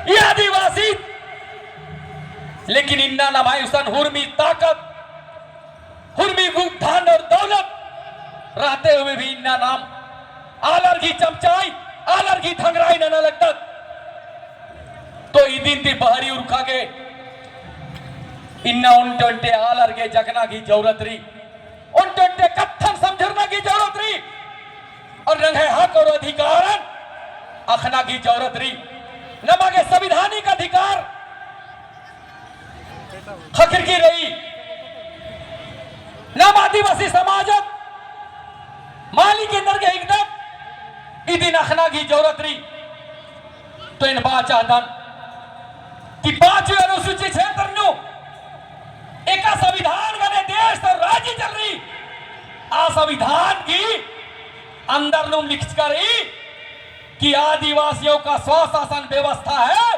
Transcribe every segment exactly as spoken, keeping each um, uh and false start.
ई आदिवासी, लेकिन इन्ना नम्है गुसन हुरमी ताकत, हुरमी गु-, धन और दौलत रहते हुए भी इन्ना नाम आलर गही चमचाई, आलर गही धंगराई नना लगदत। तो इदिन ती बहरी उरखा गे इन्ना ओन्टे ओन्टे आलर गे जगना गही जरूरत रई। ओन्टे ओन्टे कत्थन समझरना गही जरूरत रई। और नम्है हक और अधिकारन अख़ना गही जरूरत रई। नमा गे संवैधानिक अधिकार ख़क्खरकी रई। नम आदिवासी समाजत मालिक एन्देरगे हिकदत, इदिन अख़ना गही जरूरत रई। तो एन बआ चाहदन कि पाँचवें अनुसूची क्षेत्र नू एका संविधान गने देश और राज्य चल रई। आ संविधान गही अंदर नू लिखचका रई कि आदिवासियों का स्वशासन व्यवस्था है।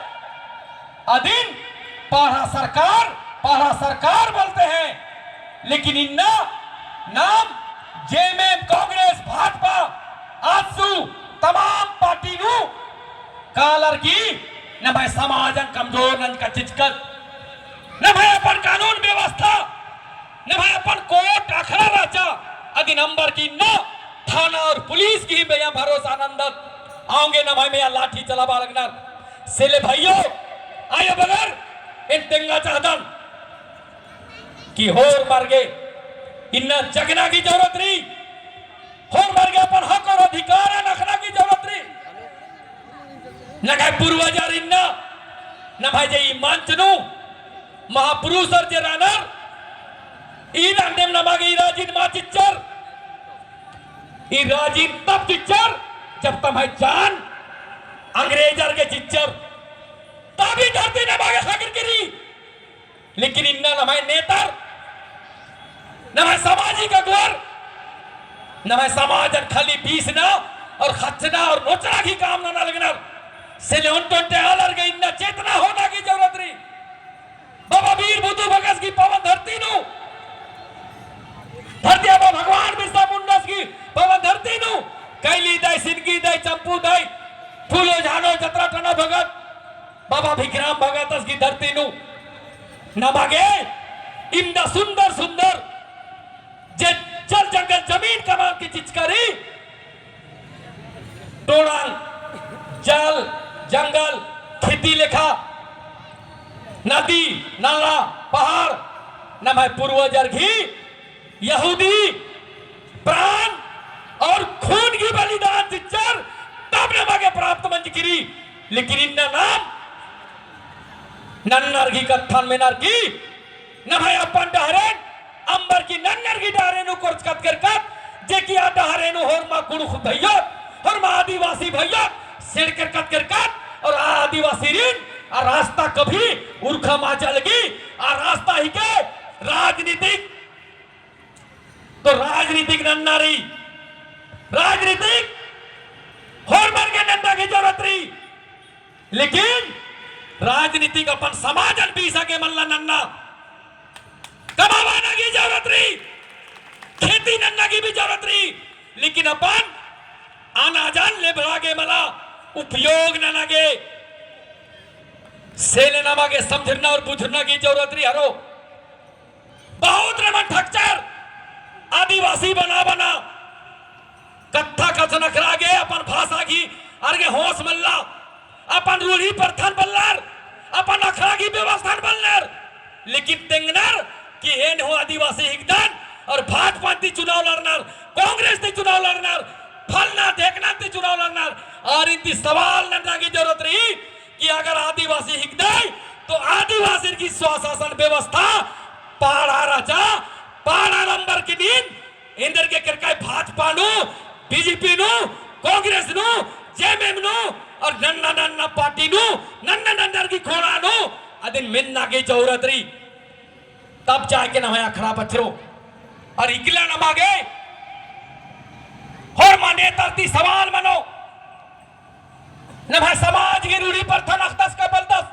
अदिन पड़हा सरकार, पड़हा सरकार बोलते हैं, लेकिन इन्ना नाम जेएमएम, कांग्रेस, भाजपा, आजसू तमाम पार्टी नू कालर की नम्है समाजन कमजोर नंजका चिचकत। नम्है अपन कानून व्यवस्था, नम्है अपन कोर्ट अखड़ा रहचा, अदिन अम्बरकी इन्ना थाना और पुलिस गही मइय्याँ भरोसा नंदत। औंगे नम्है मइय्याँ लाठी चलाबआ लगनर। से ले भइयो, आयो बगर एन तेंगा चाहदन कि होरमर गे इन्ना जगना गही जरूरत रई। होरमर गे अपन हक और अधिकारन अख़ना गही जरूरत रई। नम्है पूर्वजर इन्ना, नम्है जे ई मंच नू महापुरुषर जे रअनर, ईर अन्नेम नमा गे ई राजिन मा चिच्चर, ई राजिन तब चिच्चर, जब तम्है जान अंग्रेजर गे चिच्चर, तब ई धरती नमा गे ख़क्खरकी रई। लेकिन इन्ना नम्है नेतर, नम्है सामाजिक अगुवर, नम्है समाजन खाली बीसना और ख़च्चना और नोचना गही काम नना लगनर। से ले ओन्टे ओन्टे आलर गे इन्ना चेतना होना गही जरूरत रई। बाबा वीर बुधु भगत गही पावन धरती नू, धरती आबा भगवान बिरसा मुंडस गही पावन धरती नू, कैली दाई, सिनगी दाई, चंपू दाई, फूलो झानो, जतरा टना भगत, बाबा भिखराम भगतस गही धरती नू नमा गे इन्ना सुंदर सुंदर जे जल जंगल जमीन कमअम की चिचका रई, टोड़ांग, जल, जंगल, खेती लेखा, नदी, नाला, पहाड़, नम्है पूर्वजर गही यहूदी प्राण और खून गही बलिदान चिच्चर, तब नमा गे प्राप्त मंजकी रई। लेकिन इन्ना नाम नन्नर गही कत्थन मेनर की नम्है अपन डहरेन अम्बरकी नन्नर गही डहरे नू कोरचकत केरकत, जे कि आ डहरे नू होरमा कुँड़ुख़ भइय्योत, होरमा आदिवासी भइय्योत सेड़ केरकत केरकत, और आ आदिवासीरिन आ रास्ता कभी उरखा मा चलगी। आ रास्ता हिके राजनीतिक। तो राजनीतिक नन्ना रई, राजनीतिक होरमर गे नन्ना गही जरूरत रई। लेकिन राजनीतिक अपन समाजन बीसा गे मल्ला नन्ना, कमाबअना गही जरूरत रई, खेती नन्ना गही भी जरूरत रई, लेकिन अपन अनाजन लेबड़ा गे मला, उपयोग नना गे, से ले नमा गे समझरना और बुझरना गही जरूरत रई हरो। बहुत रमन ठकचर आदिवासी बना बना कत्था कछनखरआ गे अपन भाषा गही आर गे होस मल्ला, अपन रूढ़ी प्रथन बल्लर, अपन अखड़ा गही व्यवस्थान बल्लर, लेकिन तेंगनर कि एन हूँ आदिवासी हिकदन और भाजपा ती चुनाव लड़नर, कांग्रेस ती चुनाव लड़नर, फलना ढेकना ती चुनाव लड़नर। आरिन ती सवाल नन्ना गही जरूरत रई कि अगर आदिवासी हिकदय तो आदिवासी की स्वशासन व्यवस्था पाड़ा राजा, पाड़ा नंबर के दिन एन्देरगे केरकय भाजपा नू, बीजेपी नू, कांग्रेस नू, जेएमएम नू और नन्ना नन्ना पार्टी नू, नन्ना नन्ना की खोड़ा नू, अदिन मेन्ना गही जरूरत रई। तब जाके नम्है अखड़ा बछरो। और इकला नमा गे होरमा नेतर ती सवाल मनो। नम्है समाज गही रूढ़ी प्रथन अख़दस का बलदस।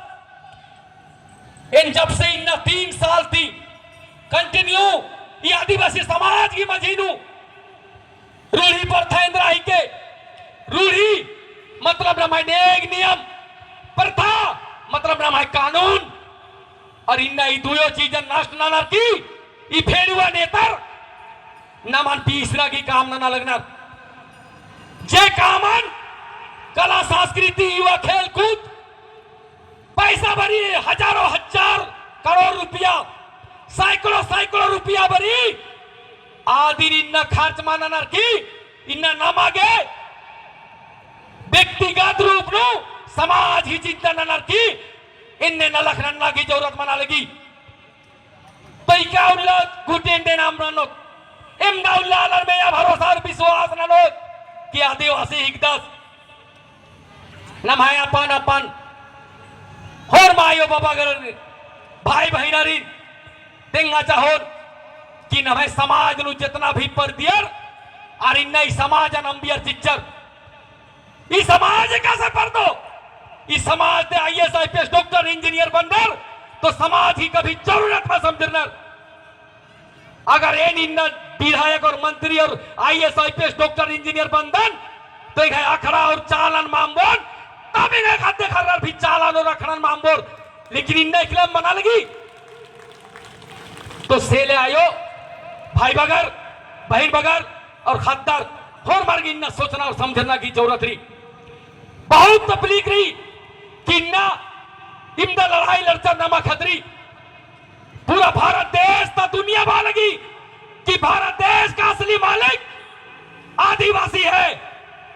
एन जब से इन्ना तीन साल ती continue ई आदिवासी समाज गही मझी नू रूढ़ी प्रथा एन्दरा हिके, रूढ़ी मतलब नम्है नेग नियम, प्रथा, मतलब नम्है कानून, और इन्ना ई दुयो चीजन नष्ट ननर की ई भेड़ुआ नेतर नमन पीसना की काम नना लगनर। जे कामन कला संस्कृति युवा खेल कूद पैसा बरी हजारों हजार करोड़ रुपया, सैकड़ों सैकड़ों रुपया बरी आदिन इन्ना खर्च मा ननर की इन्ना नमा गे व्यक्तिगत रूप नू समाज ही चिंता ननर की इन्ने नलख नन्ना की जरूरत मना लगी। तो इका उल्ला गुटिन दे नाम ननोत। एम दा उल्ला आलर में या भरोसा और विश्वास ननोत कि आदिवासी हिकदस। नम्है अपन अपन होरमा आयो बाबागर भाई बहिनारिन तेंगा चाहोन कि नम्है समाज नू जेतना भी परदियर और इन्ना ई समाजन अम्बियर चिच्चर। ई समाज एकासे परदो? ई समाज ते आईएएस, आईपीएस, डॉक्टर, इंजीनियर बनदर तो समाज ही कभी जरूरत मा समझरनर। अगर एन इन्ना विधायक और मंत्री और आईएएस, आईपीएस, डॉक्टर, इंजीनियर बनदन तो एंग्है अखड़ा और चालन मा अम्बोन, तब एंग्है ख़द्द ख़र्रर भी चालन और अखड़न मा अम्बोर। लेकिन इन्ना इकला मना लगी। तो सेले आयो भाई बगर, बहिन बगर और ख़द्दर होरमर गे इन्ना सोचना और समझना की जरूरत रई। बहुत तकलीफ रई कि इन्ना इमदा लड़ाई लड़चर नमा खतरी। पूरा भारत देश ता दुनिया बआ लगी कि भारत देश का असली मालिक आदिवासी है,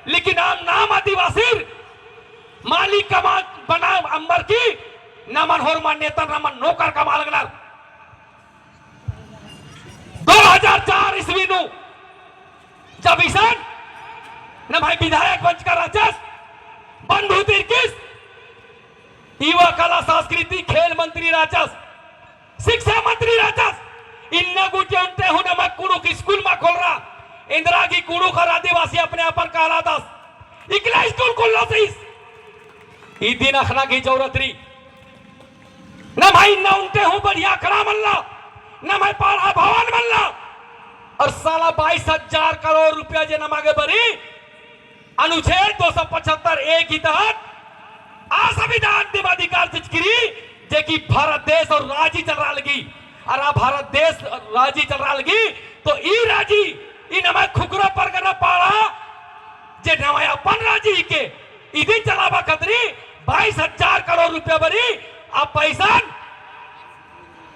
लेकिन आम नाम आदिवासीर मालिक कमा बना अम्बर की नमन होरमा नेतन नमन नौकर कमा लगनर। दो हजार चार ईस्वी नू जब इसन नम्है विधायक बंचकर रहचस, बंधु तिर्कीस, युवा कला संस्कृति खेल मंत्री रहचस, शिक्षा मंत्री रहचस, इन्ना गूटी ओन्टे हूँ नमा कुँड़ुख़ स्कूल मा खोलरा, एन्दरा गे कुँड़ुख़ और आदिवासी अपने आपन कहलादस, इकला स्कूल खोललोस ईस। इदिन अख़ना की जरूरत रई। नम्है इन्ना ओन्टे हूँ बढ़िया अखड़ा मल्ला, नम्है पड़हा भवन मल्ला, और साला बाईस हजार करोड़ रुपया जे नमा गे बरी, अनुच्छेद दो सौ पचहत्तर ए की तहत आ संविधान दिम अधिकार चिचकी रई, जे कि भारत देश और राजी चलरआ लगी, और आ भारत देश राजी चलरआ लगी, तो ई राजी, ई नम्है खुखरा परगना पड़हा, जे नम्है अपन राजी हिके, इदिन चलाबआ खतरी बाईस हजार करोड़ रुपया बरी, आ पैसन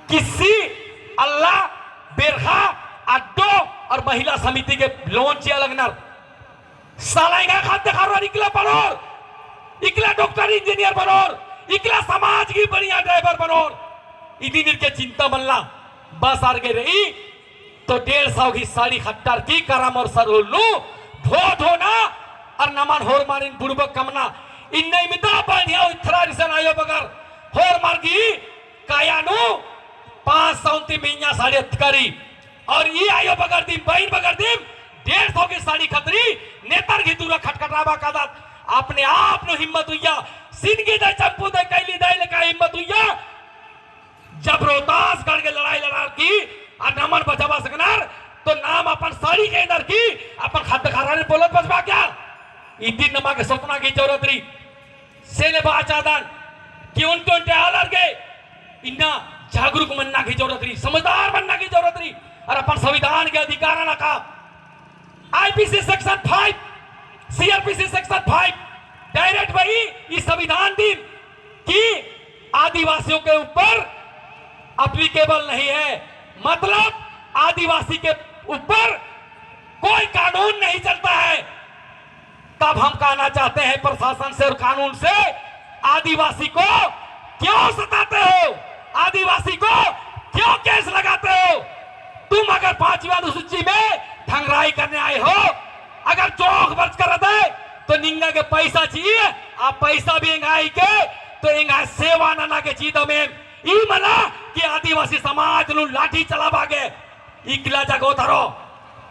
किस्सी, अल्ला, बेरखा, अड्डो और महिला समिति गे loan चिआ लगनर। साला एंग्है ख़द्द ख़र्रर इकला पढ़ोर, इकला डॉक्टर इंजीनियर बनोर, इकला समाज गही बढ़िया driver बनोर। इदिन ईर गे चिंता मल्ला, बस आर गे रई तो डेढ़ सौ गही साड़ी ख़ट्टर की करम और सरहुल नू धो धोना और नमन होरमारिन बुड़बक कमना। इन्ना इमदा बढ़िया इथरा रिसन आयो बगर होरमार गही काया नू पाँच सौ ती मइय्याँ साड़ी अतकरी। और ई आयो बगर दिम, बहिन बगर दिम, डेढ़ सौ गही साड़ी ख़तरी नेतर गही दूरा खटखटाबआ कादत। अपने आप नू हिम्मत उइया, सिनगी दाई, चंपू दाई, कैली दाई लेखा हिम्मत उइया। जब रोहतासगढ़ गे लड़ाई लड़ार की, आ नमन बचाबआ सकनर, तो नाम अपन साड़ी के एन्देर की, अपन ख़द्द ख़र्रारिन पोल्लोत बचाबआ का? इदिन नमा गे सोचना गही जरूरत रई। सेले बआ चाहदन कि ओन्टे ओन्टे आलर गे इन्ना जागरूक मन्ना गही जरूरत रई, समझदार मन्ना गही जरूरत रई। और अपन संविधान गही अधिकारन अख़ा, आईपीसी section five, सीआरपीसी section five direct बई ई संविधान दिम कि आदिवासियों के ऊपर applicable नहीं है, मतलब आदिवासी के ऊपर कोई कानून नहीं चलता है। तब हम कहना चाहते हैं प्रशासन से और कानून से, आदिवासी को क्यों सताते हो? आदिवासी को क्यों केस लगाते हो? तुम अगर पांचवी अनुसूची में ठंगराई करने आए हो, अगर जोंख़ बरचकर रहते तो निंगा गे पैसा चाहिए, आ पैसा भी एंग्है हिके, तो एंग्है सेवा नना गे चिदम एम। ई मला कि आदिवासी समाज नू लाठी चलाबआ गे इकला जगोत हरो,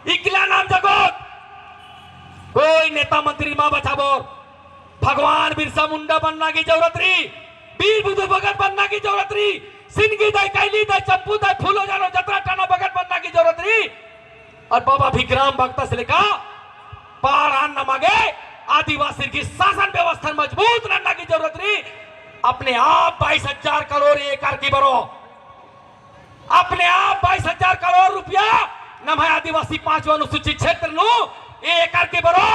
इकला नाम जगोत। कोई नेता मंत्री मा बचाबओर। भगवान बिरसा मुंडा बनना गही जरूरत रई, बीर बुधु भगत बनना गही जरूरत रई, सिनगी दाई, कैली दाई, चंपू दाई, फूलो झानो जतरा टना भगत बनना गही जरूरत रई। और बाबा भिखराम भगतस लेखा पड़हा नमा गे आदिवासी गही शासन व्यवस्था मजबूत नन्ना गही जरूरत रई। अपने आप बाईस हजार करोड़ एकड़ की बरो, अपने आप बाईस हजार करोड़ रुपया नम्है आदिवासी पाँचवा अनुसूचित क्षेत्र नू एकड़ की बरो,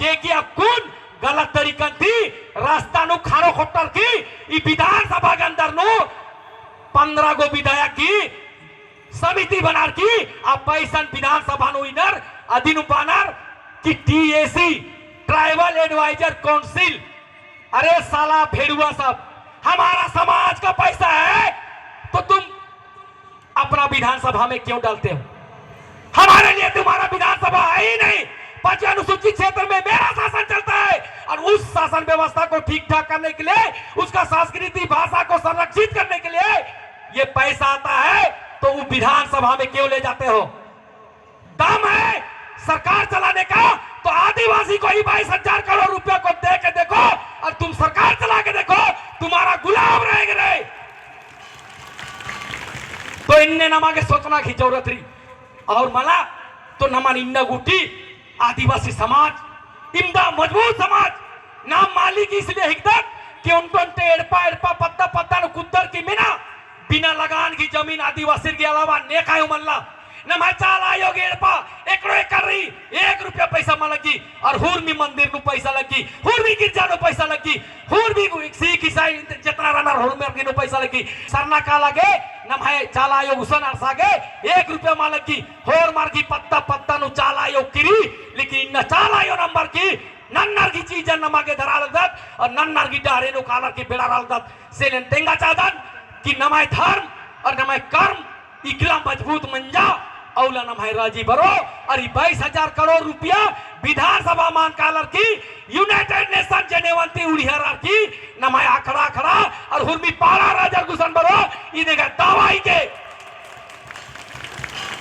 जे कि अक्कुन गलत तरीकन ती रास्ता नू खाड़ो खोट्टर की ई विधानसभा के अंदर नू पन्द्रह गो विधायक की समिति बनार की आ पैसन विधानसभा नू इनर अदिन बानर की टीएसी, ट्राइबल एडवाइजर काउंसिल। अरे साला भेड़ुआ सब, हमारा समाज का पैसा है तो तुम अपना विधानसभा में क्यों डालते हो? हमारे लिए तुम्हारा विधानसभा है ही नहीं। पाँचवें अनुसूचित क्षेत्र में मेरा शासन चलता है और उस शासन व्यवस्था को ठीक ठाक करने के लिए, उसका संस्कृति भाषा को संरक्षित करने के लिए ये पैसा आता है तो वो विधानसभा में क्यों ले जाते हो? दम है सरकार चलाने का तो आदिवासी को ही बाईस हजार करोड़ रुपया को दे के देखो और तुम सरकार चला के देखो, तुम्हारा गुलाम रहेंगे रे। तो इन्ने नमा गे सोचना की जरूरत रई। और मला तो नमन इन्ना गूटी आदिवासी समाज इमदा मजबूत समाज नाम माली की इसलिए हिकदत कि ओन्टे ओन्टे एड़पा एड़पा पद्दा पद्दा नू कुद्दर की मेना बिना लगान की जमीन आदिवासी के अलावा नेकायो मल्ला। नम्है चाला आयो गे एड़पा एकड़ो एकड़ रई, एक रुपया पैसा मा लग्गी। और हुरमी मंदिर नू पैसा लग्गी, हुरमी गिरजा नू पैसा लग्गी, हुरमी सिख ईसाई जेतना रअनर हुरमी नू पैसा लग्गी। सरना काला गे नम्है चाला आयो गुसन अरसा गे एक रुपया मा लग्गी। होरमर गही पद्दा पद्दा नू चाला आयो किरी, लेकिन इन्ना चाला आयो नम्बर की नन्नर गही चीजन नमा गे धरा लगदत और नन्नर गही डहरे नू कालर की बेड़ा लगदत। से लेन तेंगा चाहदन कि नम्है धर्म और नम्है कर्म इकला मजबूत मंजा, अउला नम्है राजी बरो। और ई बाईस हजार करोड़ रुपया विधानसभा मान कालर की United Nation Geneva ती उड़िहर आर की नम्है अखड़ा अखड़ा और हुरमी पाड़ा राजर गुसन बरो, इन्ने गा दवाई के।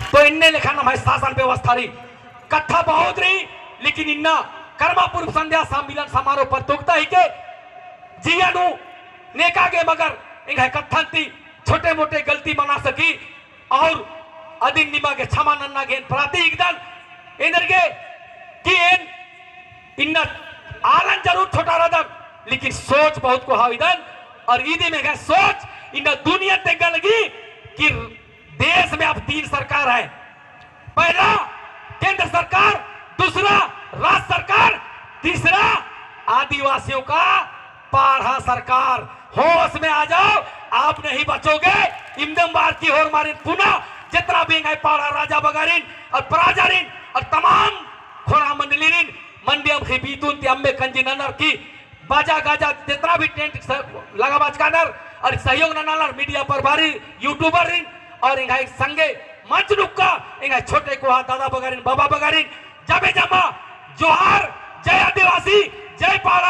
तो इन्ने लेखा नम्है शासन व्यवस्था रई। कत्था बहुत रई, लेकिन इन्ना करमा पूर्व संध्या सम्मिलन समारोह पर तुकता ही के जिया नू नेका गे, मगर एंग्है कत्थन ती छोटे मोटे गलती मना सकी और अदिन निमा गे क्षमा नन्ना गे एन प्रार्थी हिकदन। एन्देरगे कि एन इन्ना आलन जरूर छोटा रअदन, लेकिन सोच बहुत कोहा हिकदन। और इदी में एंग्है सोच इन्ना दुनिया तेंगा लगी कि देश में अब तीन सरकार है, पहला केंद्र सरकार, दूसरा राज्य सरकार, तीसरा आदिवासियों का पाड़ा सरकार। होश में आ जाओ, आप नहीं बचोगे। इमदम बार की होरमारिन पुना जितना भी एंग्है पाड़ा राजा बगारिन और प्रजारिन और तमाम खोंड़हा मंडलीरिन मंडी अमख़ी बीतुन ती अम्बे कंजी ननर की बाजा गाजा जितना भी टेंट स-, लगा बचकानर और सहयोग ननालर मीडिया प्रभारी यूट्यूबररिन और एंग्है संगे मंच नुक्का एंग्है छोटे कोहा दादा बगारिन बाबा बगारिन जबे जमा जोहार, जय आदिवासी, जय पाड़ा।